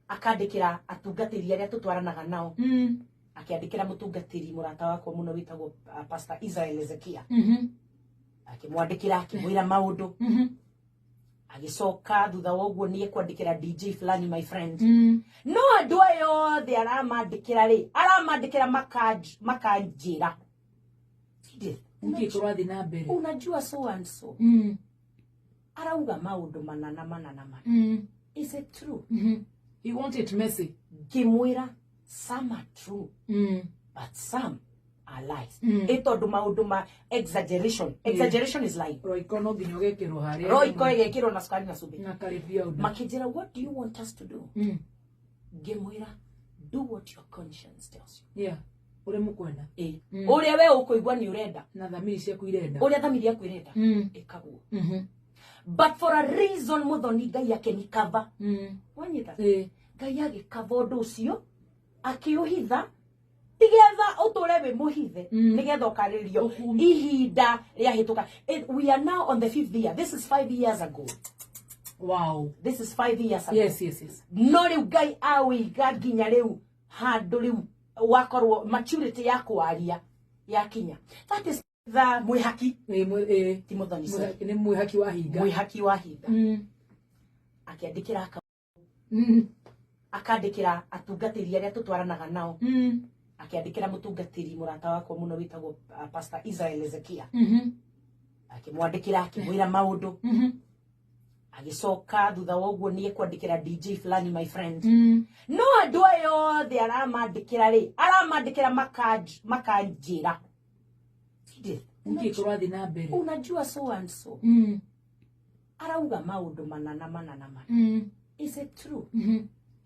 Akandĩkĩra atungatĩri arĩa tũtwaranaga nao. Akĩandĩkĩra mũtungatĩri mũrata wakwa mũno wĩtagwo Pastor Israel Ezekia. Akĩmwandĩkĩra, akĩmwĩra maũndũ. Agĩcoka thutha wa ũguo nĩ ekwandĩkĩra DJ fulani, my friend. No andũ aya othe aramandĩkĩra rĩ, aramandĩkĩra makanjĩra, "Edith, Nĩkĩ kũrathiĩ na mbere? Unajua so and so arauga maũndũ mana na mana na mana. Is it true?" He want it messy. Ngĩmwĩra, "Some are true, but some are lies." Ĩ tondũ maũndũ ma exaggeration, exaggeration is lying. Royco no nginya ũgekĩrwo harĩa. Royco ĩgekĩrwo na cukari na cumbĩ. Na curry powder. Makĩnjĩra, "What do you want us to do?" Ngĩmwĩra, "Do what your conscience tells you." Yeah. Ũrĩa mũkwenda. Ĩ, ũrĩa we ũkũigua nĩ ũrenda. Na thamiri ciaku irenda. Ũrĩa thamiri yaku ĩrenda, ĩkaguo. But for a reason, Muthoni, Ngai akĩnikava. Wanyita? Ĩ. Ngai agĩkava ũndũ ũcio, akĩũhitha tigetha ũtũre wĩ mũhithe, nĩgetha ũkarĩrio ihinda rĩahĩtũka. We are now on the fifth year. This is 5 years ago. This is 5 years ago. No rĩu Ngai awĩiga nginya rĩu handũ rĩu wakorwo maturity ya kwaria yakinya. That is the mwĩhaki. Ĩ, ĩ. Ti Muthoni, sorry. Nĩ mwĩhaki wa hinga. Mwĩhaki wa hinga. Akĩandĩkĩra akandĩkĩra atungatĩri arĩa tũtwaranaga nao. Akĩandĩkĩra mũtungatĩri mũrata wakwa mũno wĩtagwo Pastor Israel Ezekia. Akĩmwandĩkĩra, akĩmwĩra maũndũ. Agĩcoka thutha wa ũguo nĩ ekwandĩkĩra DJ fulani, my friend. No andũ aya othe aramandĩkĩra rĩ, aramandĩkĩra makanjĩra, "Edith, Nĩkĩ kũrathiĩ na mbere? Unajua so and so arauga maũndũ mana na mana na mana. Is it true?"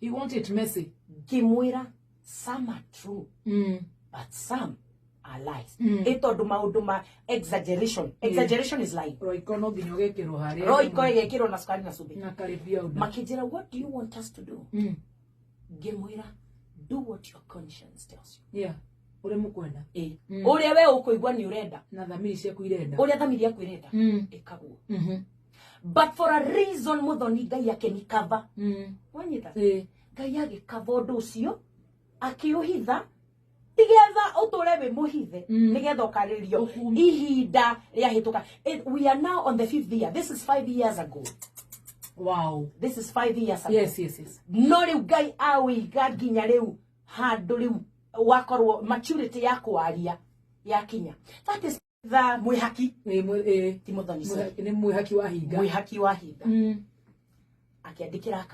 He want it messy. Ngĩmwĩra, "Some are true, but some are lies." Ĩ tondũ maũndũ ma exaggeration, exaggeration is lying. Royco no nginya ũgekĩrwo harĩa. Royco ĩgekĩrwo na cukari na cumbĩ. Na curry powder. Makĩnjĩra, "What do you want us to do?" Ngĩmwĩra, "Do what your conscience tells you." Yeah. Ũrĩa mũkwenda. Ĩ, ũrĩa we ũkũigua nĩ ũrenda. Na thamiri ciaku irenda. Ũrĩa thamiri yaku ĩrenda, ĩkaguo. But for a reason, Muthoni, Ngai akĩnikava. Wanyita? Ĩ. Ngai agĩkava ũndũ ũcio, akĩũhitha tigetha ũtũre wĩ mũhithe, nĩgetha ũkarĩrio ihinda rĩahĩtũka. We are now on the fifth year. This is 5 years ago. This is 5 years ago. No rĩu Ngai awĩiga nginya rĩu handũ rĩu wakorwo maturity ya kwaria yakinya. That is the mwĩhaki. Ĩ, ĩ. Ti Muthoni, sorry. Nĩ mwĩhaki wa hinga. Mwĩhaki wa hinga. Akĩandĩkĩra